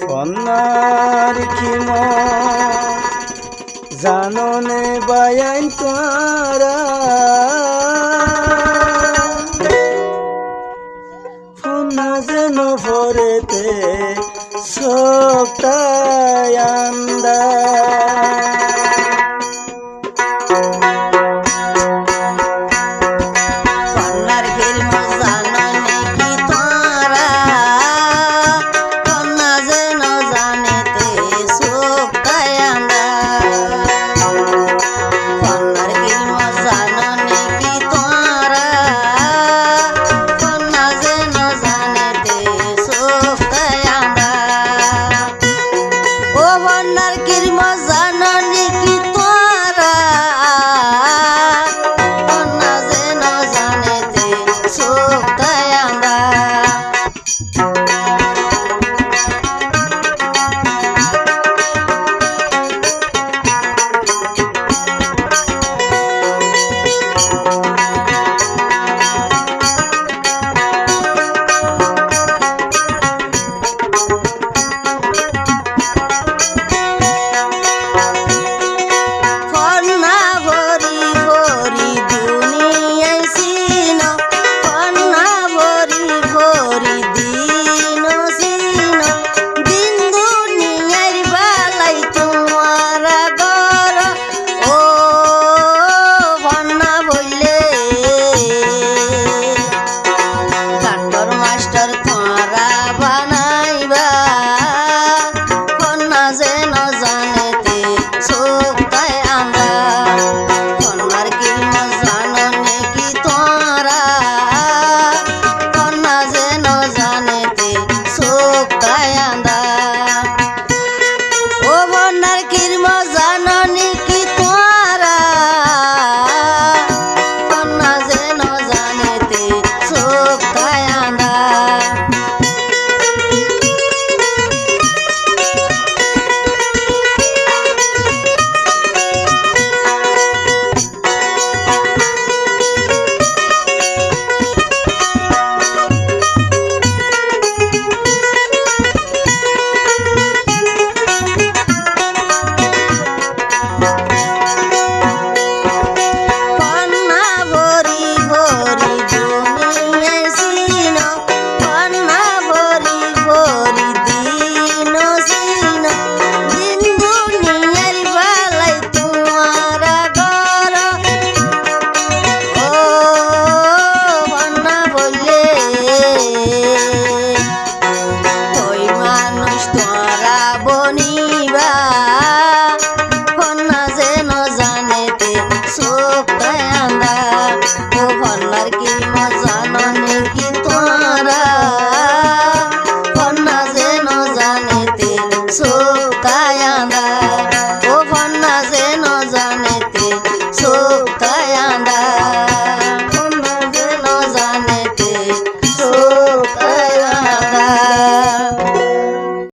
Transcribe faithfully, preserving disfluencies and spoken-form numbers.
Fonnar kimot zano né báiyain tuáñra, fonná ze no forete sóktai andár. Fonnar kimot zano né ki tuáñra, fonná ze no zanete sóktai andár. Fonnar kimot zano né ki tuáñra, fonná ze no zanete sóktai andár. Ó fonnar kimot zano né ki tuáñra, fonná ze no zanete sóktai andár.